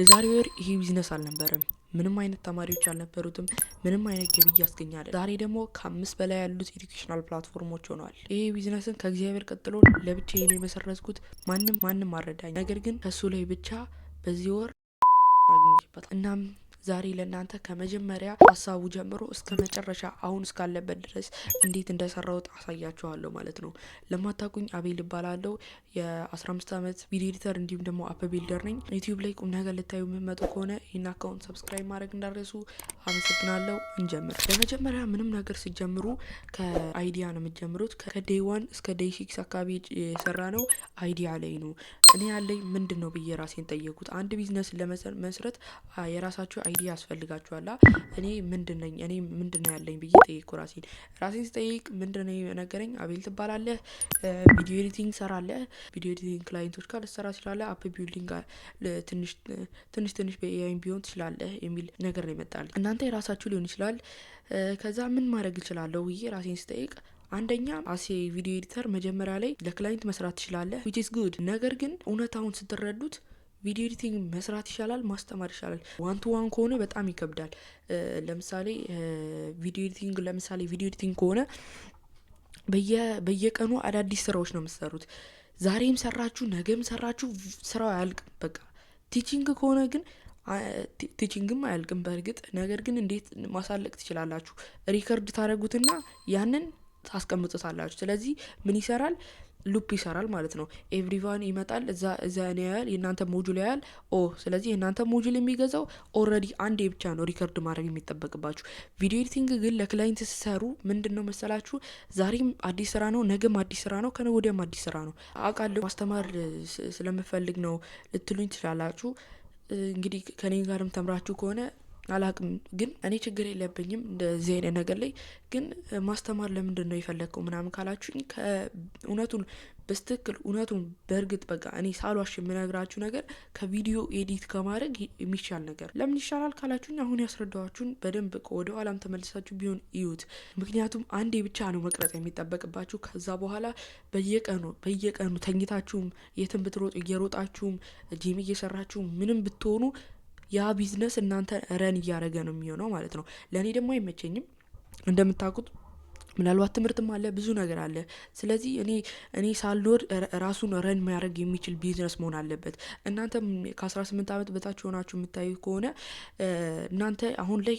የዛሬ ወር ይሄ ቢዝነስ አልነበረም። ምንም አይነት ተማሪዎች አልነበሩትም። ምንም አይነት ገቢ እያስገኛለ። ዛሬ ደግሞ ከአምስት በላይ ያሉት educational platform ኦች ሆነዋል። ይሄ ቢዝነስን ከእግዚአብሔር ቀጥሎ ለብቻዬ ነው የመሰረትኩት። ማንም ማንም አልረዳኝ። ነገር ግን ከሱ ላይ ብቻ በዚህ ወር አግኝቼበታል። እናም ዛሬ ለእናንተ ከመጀመሪያ ሀሳቡ ጀምሮ እስከ መጨረሻ አሁን እስካለበት ድረስ እንዴት እንደሰራሁት አሳያችኋለሁ ማለት ነው። ለማታውቁኝ አቤል እባላለሁ። የ15 ዓመት video editor እንዲሁም ደግሞ app builder ነኝ። YouTube ላይ ቁም ነገር ልታዩ የምትመጡ ከሆነ ይህን account subscribe ማድረግ እንዳትረሱ። አመሰግናለሁ። እንጀምር። በመጀመሪያ ምንም ነገር ስትጀምሩ ከ idea ነው የምትጀምሩት። ከ day 1 እስከ day 6 አካባቢ የሰራነው idea ላይ ነው። እኔ ያለኝ ምንድን ነው ብዬ ራሴን ጠየኩት። አንድ ቢዝነስ ለመመስረት የራሳችሁ idea ያስፈልጋችኋላ። እኔ ምንድን ነኝ፣ እኔ ምንድን ነው ያለኝ ብዬ ጠየቅኩ ራሴን። ራሴን ስጠይቅ ምንድን ነው የነገረኝ? አቤል ትባላለህ፣ video editing ትሰራለህ፣ video editing client ኦች ጋር ልትሰራ ትችላለህ፣ app building ትንሽ ትንሽ ትንሽ በ AI ቢሆን ትችላለህ የሚል ነገር ነው የመጣልኝ። እናንተ የራሳችሁ ሊሆን ይችላል። ከዛ ምን ማድረግ እችላለሁ ብዬ ራሴን ስጠይቅ፣ አንደኛ as a video editor መጀመሪያ ላይ ለ client መስራት ትችላለህ፣ which is good። ነገር ግን እውነታውን ስትረዱት video editing መስራት ይሻላል፣ ማስተማር ይሻላል። One to one ከሆነ በጣም ይከብዳል። ለምሳሌ video editing ከሆነ በየቀኑ አዳዲስ ስራዎች ነው የምትሰሩት። ዛሬም ሰራችሁ ነገም ሰራችሁ ስራው አያልቅም። በቃ teaching ከሆነ ግን teaching ም አያልቅም በእርግጥ፣ ነገር ግን እንዴት ማሳለቅ ትችላላችሁ? Record ታደርጉትና ያንን ታስቀምጡታላችሁ። ስለዚህ ምን ይሰራል? Loop ይሰራል ማለት ነው። Everyone ይመጣል፣ እዛ እኔ ያያል፣ የእናንተ module ያያል። ኦ ስለዚህ የእናንተ module የሚገዛው already አንዴ ብቻ ነው record ማድረግ የሚጠበቅባችሁ። Video editing ግን ለ client ስትሰሩ ምንድን ነው መሰላችሁ? ዛሬም አዲስ ስራ ነው፣ ነገም አዲስ ስራ ነው፣ ከነገ ወዲያም አዲስ ስራ ነው። አውቃለሁ፣ ማስተማር ስለምፈልግ ነው ልትሉኝ ትችላላችሁ። እንግዲህ ከኔ ጋርም ተምራችሁ ከሆነ አላቅም፣ ግን እኔ ችግር የለብኝም እንደዚህ አይነት ነገር ላይ። ግን ማስተማር ለምንድን ነው የፈለግከው ምናምን ካላችሁኝ፣ እውነቱን በትክክል እውነቱን በእርግጥ በቃ እኔ ሳልዋሽ የምነግራችሁ ነገር ከ video edit ከማድረግ የሚሻል ነገር ለምን ይሻላል ካላችሁኝ፣ አሁን ያስረዳኋችሁን በደንብ ወደ ኋላም ተመልሳችሁ ቢሆን እዩት። ምክንያቱም አንዴ ብቻ ነው መቅረጽ የሚጠበቅባችሁ። ከዛ በኋላ በየቀኑ በየቀኑ ተኝታችሁም የትም ብትሮጡ፣ እየሮጣችሁም፣ ጂም እየሰራችሁም፣ ምንም ብትሆኑ ያ ቢዝነስ እናንተ run እያደረገ ነው የሚሆነው ማለት ነው። ለእኔ ደግሞ አይመቸኝም፣ እንደምታውቁት ምናልባት ትምህርትም አለ፣ ብዙ ነገር አለ። ስለዚህ እኔ ሳልኖር ራሱን run ማድረግ የሚችል ቢዝነስ መሆን አለበት። እናንተም ከ18 ዓመት በታች ሆናችሁ የምታዩ ከሆነ እናንተ አሁን ላይ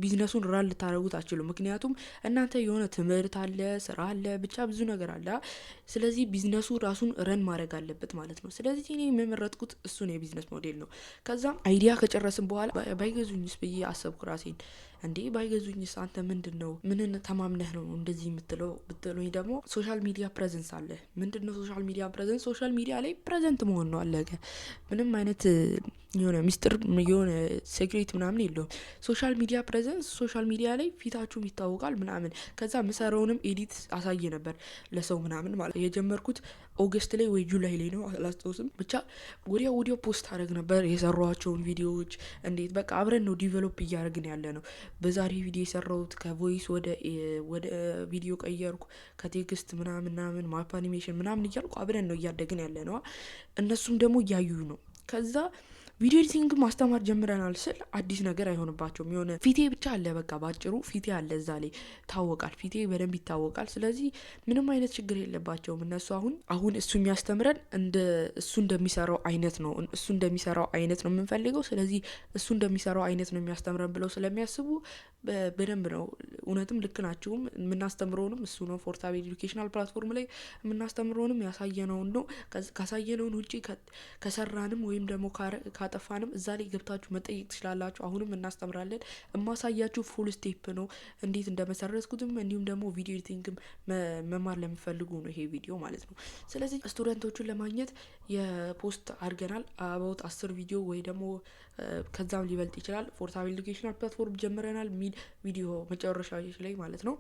business ኡን run ልታደርጉት አትችሉም። ምክንያቱም እናንተ የሆነ ትምህርት አለ፣ ስራ አለ፣ ብቻ ብዙ ነገር አለ። ስለዚህ ቢዝነሱ ራሱን run ማድረግ አለበት ማለት ነው። ስለዚህ እኔ የመረጥኩት እሱን የ business model ነው። ከዛም idea ከጨረስን በኋላ ባይገዙኝስ ብዬ አሰብኩ ራሴን። እንዴ፣ ባይገዙኝስ? አንተ ምንድን ነው፣ ምንን ተማምነህ ነው እንደዚህ የምትለው ብትሉኝ ደግሞ social media presence አለ። ምንድን ነው social media presence? Social media ላይ present መሆን ነው፣ አለቀ። ምንም አይነት የሆነ ሚስጥር፣ የሆነ secret ምናምን የለውም። Social media presence፣ social media ላይ ፊታችሁም ይታወቃል ምናምን። ከዛ ምሰራውንም edit አሳየ ነበር ለሰው ምናምን ማለት። የጀመርኩት August ላይ ወይ July ላይ ነው፣ አላስታውስም። ብቻ ወዲያው ወዲያው post አደረግ ነበር የሰሯቸውን ቪዲዮዎች። እንዴት በቃ አብረን ነው develop እያደረግን ያለ ነው። በዛሬ ቪዲዮ የሰራሁት ከ voice ወደ ቪዲዮ ቀየርኩ፣ ከ text ምናምን ምናምን map animation ምናምን እያልኩ አብረን ነው እያደግን ያለ ነው። እነሱም ደግሞ እያዩ ነው። ከዛ video editing ማስተማር ጀምረናል ስል አዲስ ነገር አይሆንባቸውም። የሆነ ፊቴ ብቻ አለ፣ በቃ ባጭሩ ፊቴ አለ፣ እዛ ላይ ይታወቃል፣ ፊቴ በደንብ ይታወቃል። ስለዚህ ምንም አይነት ችግር የለባቸውም እነሱ። አሁን አሁን እሱ የሚያስተምረን እንደ እሱ እንደሚሰራው አይነት ነው፣ እሱ እንደሚሰራው አይነት ነው የምንፈልገው። ስለዚህ እሱ እንደሚሰራው አይነት ነው የሚያስተምረን ብለው ስለሚያስቡ በደንብ ነው። እውነትም ልክ ናቸውም። የምናስተምረውንም እሱ ነው። ፎርታቤል educational platform ላይ የምናስተምረውንም ያሳየነውን ነው። ካሳየነውን ውጪ ከሰራንም ወይም ደግሞ ካጠፋንም እዛ ላይ ገብታችሁ መጠየቅ ትችላላችሁ። አሁንም እናስተምራለን። የማሳያችሁ full step ነው፣ እንዴት እንደመሰረትኩትም እንዲሁም ደግሞ video editing ም መማር ለሚፈልጉ ነው ይሄ ቪዲዮ ማለት ነው። ስለዚህ student ኦቹን ለማግኘት የ post አድርገናል። About 10 ቪዲዮ ወይ ደግሞ ከዛም ሊበልጥ ይችላል። ፎርታቤል educational platform ጀምረናል ሚል ቪዲዮ መጨረሻ ላይ ማለት ነው።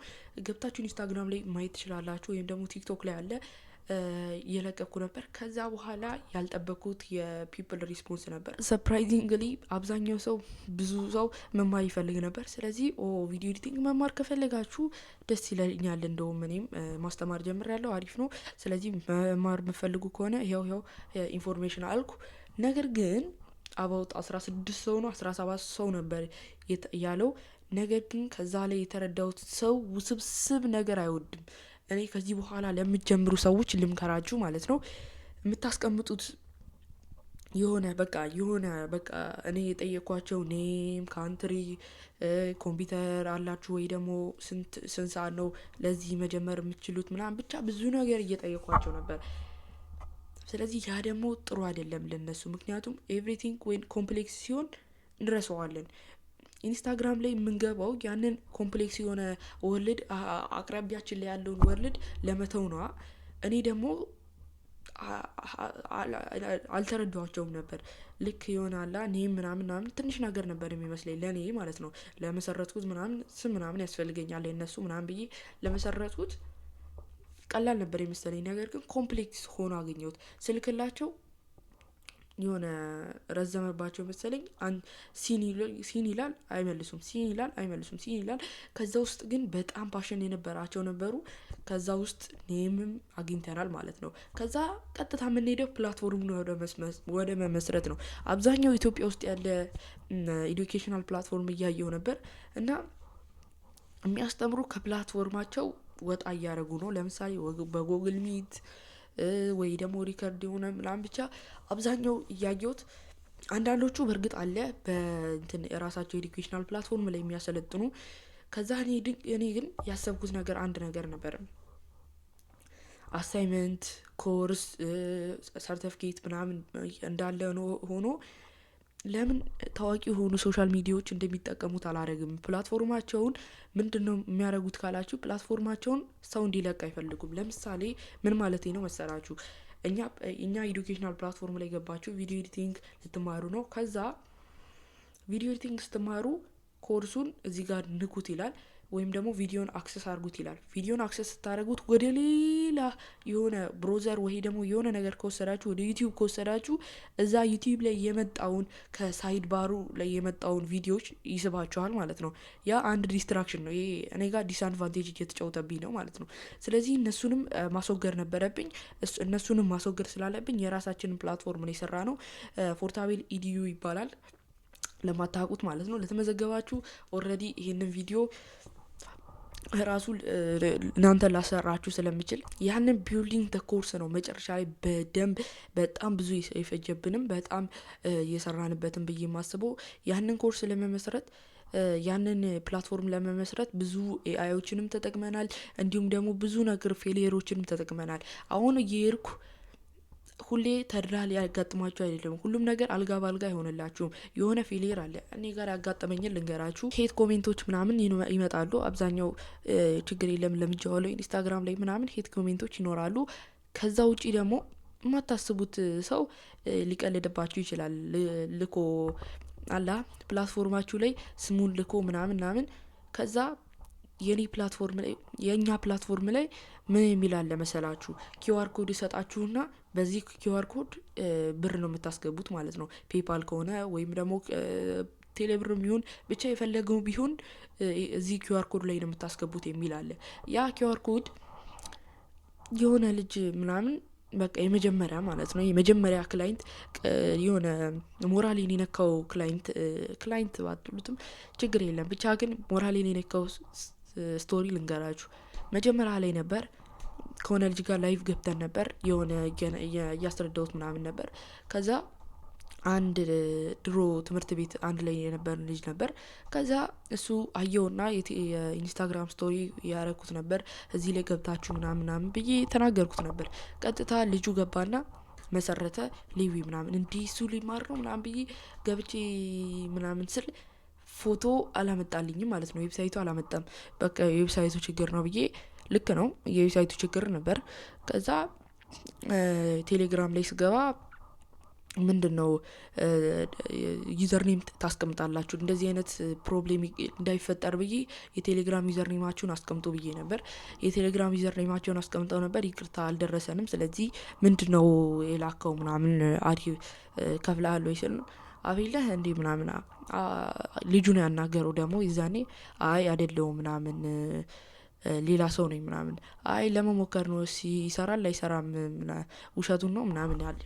ገብታችሁ Instagram ላይ ማየት ትችላላችሁ፣ ወይም ደግሞ TikTok ላይ አለ፣ እየለቀኩ ነበር። ከዛ በኋላ ያልጠበኩት የ people response ነበር። Surprisingly አብዛኛው ሰው፣ ብዙ ሰው መማር ይፈልግ ነበር። ስለዚህ ኦ video editing መማር ከፈለጋችሁ ደስ ይለኛል። እንደውም እኔም ማስተማር ጀምሬያለሁ፣ አሪፍ ነው። ስለዚህ መማር የምትፈልጉ ከሆነ ይኸው ይኸው information አልኩ። ነገር ግን About 16 ሰው ነው፣ 17 ሰው ነበር ያለው። ነገር ግን ከዛ ላይ የተረዳሁት ሰው ውስብስብ ነገር አይወድም። እኔ ከዚህ በኋላ ለምትጀምሩ ሰዎች ልምከራችሁ ማለት ነው። የምታስቀምጡት የሆነ በቃ እኔ የጠየኳቸው name፣ country፣ ኮምፒውተር አላችሁ ወይ፣ ደግሞ ስንት ስንት ሰዓት ነው ለዚህ መጀመር የምትችሉት ምናምን፣ ብቻ ብዙ ነገር እየጠየኳቸው ነበር። ስለዚህ ያ ደግሞ ጥሩ አይደለም ለነሱ፣ ምክንያቱም everything when complex ሲሆን እንረሳዋለን። ኢንስታግራም ላይ የምንገባው ያንን complex የሆነ world፣ አቅራቢያችን ላይ ያለውን world ለመተው ነዋ። እኔ ደግሞ አልተረዳኋቸውም ነበር። ልክ ይሆናላ name ምናምን ምናምን ትንሽ ነገር ነበር የሚመስለኝ ለእኔ ማለት ነው። ለመሰረትኩት ምናምን ስም ምናምን ያስፈልገኛል የእነሱ ምናምን ብዬ ለመሰረትኩት ቀላል ነበር የመሰለኝ። ነገር ግን complex ሆኖ አገኘሁት። ስልክላቸው የሆነ ረዘመባቸው መሰለኝ። Seen ይላል፣ አይመልሱም፣ seen ይላል፣ አይመልሱም፣ seen ይላል። ከዛ ውስጥ ግን በጣም passion የነበራቸው ነበሩ። ከዛ ውስጥ name ም አግኝተናል ማለት ነው። ከዛ ቀጥታ የምንሄደው platform ኡን ወደ መመስረት ነው። አብዛኛው ኢትዮጵያ ውስጥ ያለ educational platform እያየው ነበር እና የሚያስተምሩ ከ platform ኣቸው ወጣ እያደረጉ ነው። ለምሳሌ በ Google Meet ወይ ደግሞ record የሆነ ምናምን፣ ብቻ አብዛኛው እያየሁት አንዳንዶቹ በእርግጥ አለ በእንትን የራሳቸው educational platform ላይ የሚያሰለጥኑ። ከዛ እኔ ግን ያሰብኩት ነገር አንድ ነገር ነበር። Assignment፣ course፣ ሰርተፍኬት ምናምን እንዳለ ሆኖ ለምን ታዋቂ የሆኑ social media ዎች እንደሚጠቀሙት አላረግም? Platform ኣቸውን ምንድን ነው የሚያደርጉት ካላችሁ፣ platform ኣቸውን ሰው እንዲለቅ አይፈልጉም። ለምሳሌ ምን ማለት ነው መሰላችሁ? እኛ educational platform ላይ ገባችሁ፣ video editing ልትማሩ ነው። ከዛ video editing ስትማሩ ኮርሱን እዚህ ጋር ንኩት ይላል፣ ወይም ደግሞ ቪዲዮን access አድርጉት ይላል። ቪዲዮን access ስታደርጉት ወደ ሌላ የሆነ browser ወይ ደግሞ የሆነ ነገር ከወሰዳችሁ፣ ወደ ዩቲዩብ ከወሰዳችሁ፣ እዛ ዩቲዩብ ላይ የመጣውን ከ side bar ኡ ላይ የመጣውን ቪዲዮዎች ይስባችኋል ማለት ነው። ያ አንድ distraction ነው። ይሄ እኔ ጋር disadvantage እየተጫወተብኝ ነው ማለት ነው። ስለዚህ እነሱንም ማስወገድ ነበረብኝ። እነሱንም ማስወገድ ስላለብኝ የራሳችንን platform ነው የሰራነው። ፎርታቤል EDU ይባላል ለማታውቁት ማለት ነው። ለተመዘገባችሁ already ይሄንን ቪዲዮ ራሱ እናንተ ላሰራችሁ ስለምችል ያንን building the course ነው መጨረሻ ላይ በደንብ በጣም ብዙ የፈጀብንም በጣም የሰራንበትን ብዬ የማስበው። ያንን ኮርስ ለመመስረት፣ ያንን platform ለመመስረት ብዙ AI ዎችንም ተጠቅመናል። እንዲሁም ደግሞ ብዙ ነገር failure ኦችንም ተጠቅመናል። አሁን እየሄድኩ ሁሌ ተድላ ሊያጋጥማችሁ አይደለም። ሁሉም ነገር አልጋ ባልጋ አይሆንላችሁም። የሆነ failure አለ። እኔ ጋር ያጋጠመኝን ልንገራችሁ። Hate comment ኦች ምናምን ይመጣሉ። አብዛኛው ችግር የለም፣ ለምጄዋለሁ። ኢንስታግራም ላይ ምናምን hate comment ኦች ይኖራሉ። ከዛ ውጪ ደግሞ የማታስቡት ሰው ሊቀልድባችሁ ይችላል። ልኮ አላ platform ኣችሁ ላይ ስሙን ልኮ ምናምን ምናምን። ከዛ የኔ platform ላይ፣ የእኛ platform ላይ ምን የሚል አለ መሰላችሁ? QR code ይሰጣችሁና በዚህ QR code ብር ነው የምታስገቡት ማለት ነው። PayPal ከሆነ ወይም ደግሞ ቴሌብርም ቢሆን፣ ብቻ የፈለገው ቢሆን እዚህ QR code ላይ ነው የምታስገቡት የሚል አለ። ያ QR code የሆነ ልጅ ምናምን በቃ የመጀመሪያ ማለት ነው፣ የመጀመሪያ client፣ የሆነ ሞራሌን የነካው client፣ client ባትሉትም ችግር የለም፣ ብቻ ግን ሞራሌን የነካው story ልንገራችሁ። መጀመሪያ ላይ ነበር፣ ከሆነ ልጅ ጋር live ገብተን ነበር፣ የሆነ እያስረዳሁት ምናምን ነበር። ከዛ አንድ ድሮ ትምህርት ቤት አንድ ላይ የነበርን ልጅ ነበር። ከዛ እሱ አየውና የኢንስታግራም story ያረኩት ነበር፣ እዚህ ላይ ገብታችሁ ምናምን ምናምን ብዬ ተናገርኩት ነበር። ቀጥታ ልጁ ገባና መሰረተ ሌዊ ምናምን፣ እንዲህ እሱ ሊማር ነው ምናምን ብዬ ገብቼ ምናምን ስል ፎቶ አላመጣልኝም ማለት ነው። Website ኡ አላመጣም። በቃ የ website ኡ ችግር ነው ብዬ፣ ልክ ነው፣ የ website ኡ ችግር ነበር። ከዛ ቴሌግራም ላይ ስገባ ምንድን ነው username ታስቀምጣላችሁ፣ እንደዚህ አይነት problem እንዳይፈጠር ብዬ የቴሌግራም username ኣችሁን አስቀምጡ ብዬ ነበር። የቴሌግራም username ኣቸውን አስቀምጠው ነበር። ይቅርታ አልደረሰንም። ስለዚህ ምንድን ነው የላከው ምናምን አሪ ከፍለሃል ወይ ስል አቤለህ እንዴ ምናምን ልጁን ያናገረው ደግሞ የዛኔ አይ አይደለሁም ምናምን፣ ሌላ ሰው ነኝ ምናምን፣ አይ ለመሞከር ነው፣ ይሰራል አይሰራም ውሸቱን ነው ምናምን ያለ።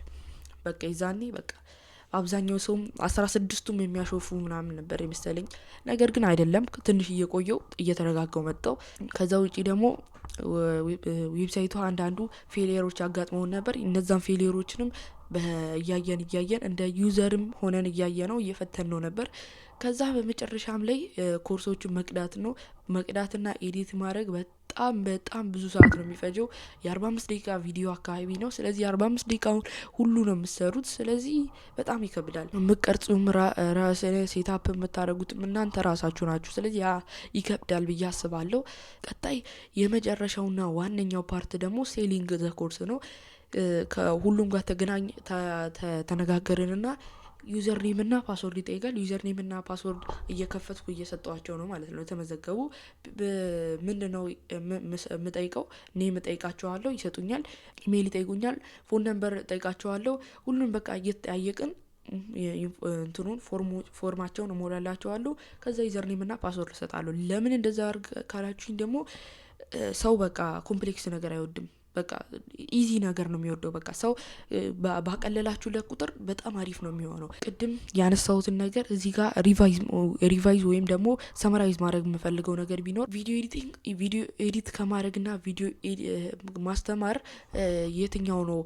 በቃ የዛኔ በቃ አብዛኛው ሰውም 16ቱም የሚያሾፉ ምናምን ነበር የመሰለኝ። ነገር ግን አይደለም። ትንሽ እየቆየው እየተረጋጋው መጣው። ከዛ ውጪ ደግሞ website ኡ አንዳንዱ failure ኦች አጋጥመውን ነበር። እነዛን failure ኦችንም እያየን እያየን እንደ user ም ሆነን እያየ ነው እየፈተን ነው ነበር። ከዛ በመጨረሻም ላይ ኮርሶቹን መቅዳት ነው። መቅዳትና edit ማድረግ በጣም በጣም ብዙ ሰዓት ነው የሚፈጀው። የ45 ደቂቃ ቪዲዮ አካባቢ ነው። ስለዚህ የ45 ደቂቃውን ሁሉ ነው የምትሰሩት። ስለዚህ በጣም ይከብዳል። የምትቀርጹም ራስ setup የምታደርጉትም እናንተ ራሳችሁ ናችሁ። ስለዚህ ያ ይከብዳል ብዬ አስባለሁ። ቀጣይ የመጨረሻውና ዋነኛው part ደግሞ selling the course ነው። ከሁሉም ጋር ተገናኝ ተነጋገርንና username ና password ይጠይቃል። Username ና password እየከፈትኩ እየሰጠዋቸው ነው ማለት ነው። የተመዘገቡ ምንድን ነው የምጠይቀው? Name እጠይቃቸዋለሁ፣ ይሰጡኛል። ኢሜይል ይጠይቁኛል፣ phone number እጠይቃቸዋለሁ። ሁሉም በቃ እየተጠያየቅን እንትኑን ፎርማቸውን እሞላላቸዋለሁ። ከዛ username ና password እሰጣለሁ። ለምን እንደዛ አድርግ ካላችሁኝ ደግሞ ሰው በቃ complex ነገር አይወድም። በቃ easy ነገር ነው የሚወደው። በቃ ሰው ባቀለላችሁለት ቁጥር በጣም አሪፍ ነው የሚሆነው። ቅድም ያነሳሁትን ነገር እዚህ ጋር revise ወይም ደግሞ summarize ማድረግ የምፈልገው ነገር ቢኖር video editing፣ ቪዲዮ edit ከማድረግና ቪዲዮ ማስተማር የትኛው ነው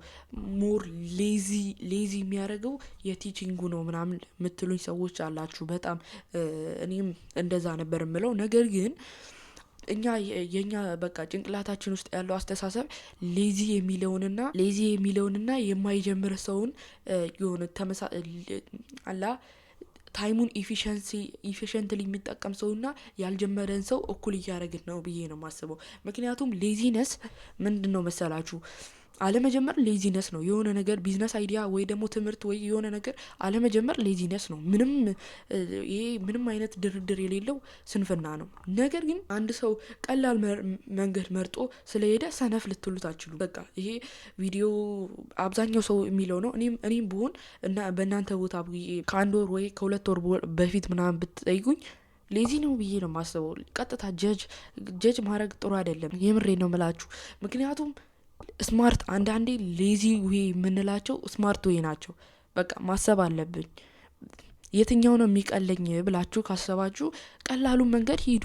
more lazy የሚያደርገው? የ teaching ኡ ነው ምናምን የምትሉኝ ሰዎች አላችሁ። በጣም እኔም እንደዛ ነበር የምለው። ነገር ግን እኛ የኛ በቃ ጭንቅላታችን ውስጥ ያለው አስተሳሰብ lazy የሚለውንና የማይጀምር ሰውን የሆነ ተመሳ አላ time ኡን efficiently የሚጠቀም ሰውና ያልጀመረን ሰው እኩል እያደረግን ነው ብዬ ነው የማስበው። ምክንያቱም laziness ምንድን ነው መሰላችሁ? አለመጀመር laziness ነው። የሆነ ነገር business idea ወይ ደግሞ ትምህርት ወይ የሆነ ነገር አለመጀመር laziness ነው። ምንም ይሄ ምንም አይነት ድርድር የሌለው ስንፍና ነው። ነገር ግን አንድ ሰው ቀላል መንገድ መርጦ ስለሄደ ሰነፍ ልትሉት አትችሉ። በቃ ይሄ ቪዲዮ አብዛኛው ሰው የሚለው ነው። እኔም ብሆን እና በእናንተ ቦታ ከ1 ወር ወይ ከ2 ወር በፊት ምናምን ብትጠይቁኝ lazy ነው ብዬ ነው የማስበው። ቀጥታ judge ማድረግ ጥሩ አይደለም። የምሬ ነው ምላችሁ። ምክንያቱም smart አንዳንዴ lazy way የምንላቸው smart way ናቸው። በቃ ማሰብ አለብኝ፣ የትኛው ነው የሚቀለኝ ብላችሁ ካሰባችሁ ቀላሉን መንገድ ሂዱ።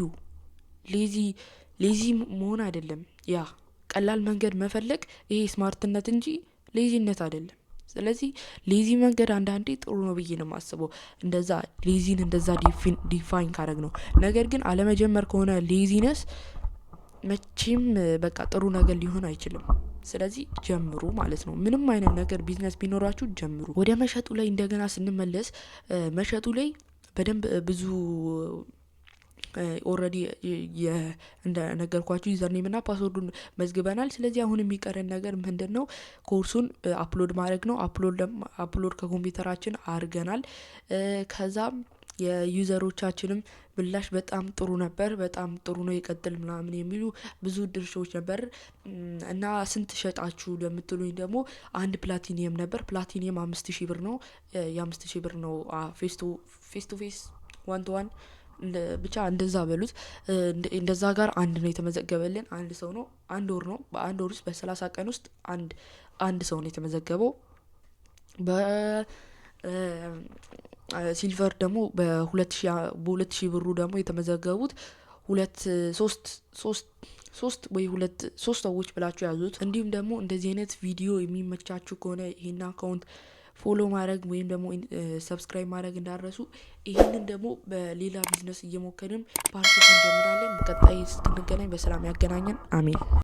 Lazy መሆን አይደለም፣ ያ ቀላል መንገድ መፈለግ ይሄ smart ነት እንጂ lazy ነት አይደለም። ስለዚህ lazy መንገድ አንዳንዴ ጥሩ ነው ብዬ ነው የማስበው። እንደዛ lazy ን እንደዛ define ካረግ ነው። ነገር ግን አለመጀመር ከሆነ laziness መቼም በቃ ጥሩ ነገር ሊሆን አይችልም። ስለዚህ ጀምሩ ማለት ነው። ምንም አይነት ነገር ቢዝነስ ቢኖራችሁ ጀምሩ። ወደ መሸጡ ላይ እንደገና ስንመለስ መሸጡ ላይ በደንብ ብዙ already እንደነገርኳችሁ username ና password ኡን መዝግበናል። ስለዚህ አሁን የሚቀረን ነገር ምንድን ነው? ኮርሱን upload ማድረግ ነው። Upload ከኮምፒውተራችን አድርገናል። ከዛም የ user ኦቻችንም ምላሽ በጣም ጥሩ ነበር። በጣም ጥሩ ነው፣ ይቀጥል ምናምን የሚሉ ብዙ ድርሻዎች ነበር። እና ስንት ሸጣችሁ ለምትሉኝ ደግሞ አንድ ፕላቲኒየም ነበር። ፕላቲኒየም 5,000 ብር ነው። የ5,000 ብር ነው። Face to face፣ one to one ብቻ እንደዛ በሉት። እንደዛ ጋር አንድ ነው የተመዘገበልን። አንድ ሰው ነው። አንድ ወር ነው። በአንድ ወር ውስጥ በ30 ቀን ውስጥ አንድ አንድ ሰው ነው የተመዘገበው። በ silver ደግሞ በ2,000 ብሩ ደግሞ የተመዘገቡት ሁለት ሶስት ሶስት ሶስት ወይ ሁለት ሶስት ሰዎች ብላችሁ ያዙት። እንዲሁም ደግሞ እንደዚህ አይነት ቪዲዮ የሚመቻችሁ ከሆነ ይሄን account follow ማድረግ ወይም ደግሞ subscribe ማድረግ እንዳትረሱ። ይህንን ደግሞ በሌላ ቢዝነስ እየሞከርን part እንጀምራለን። ቀጣይ እስክንገናኝ በሰላም ያገናኘን። አሜን።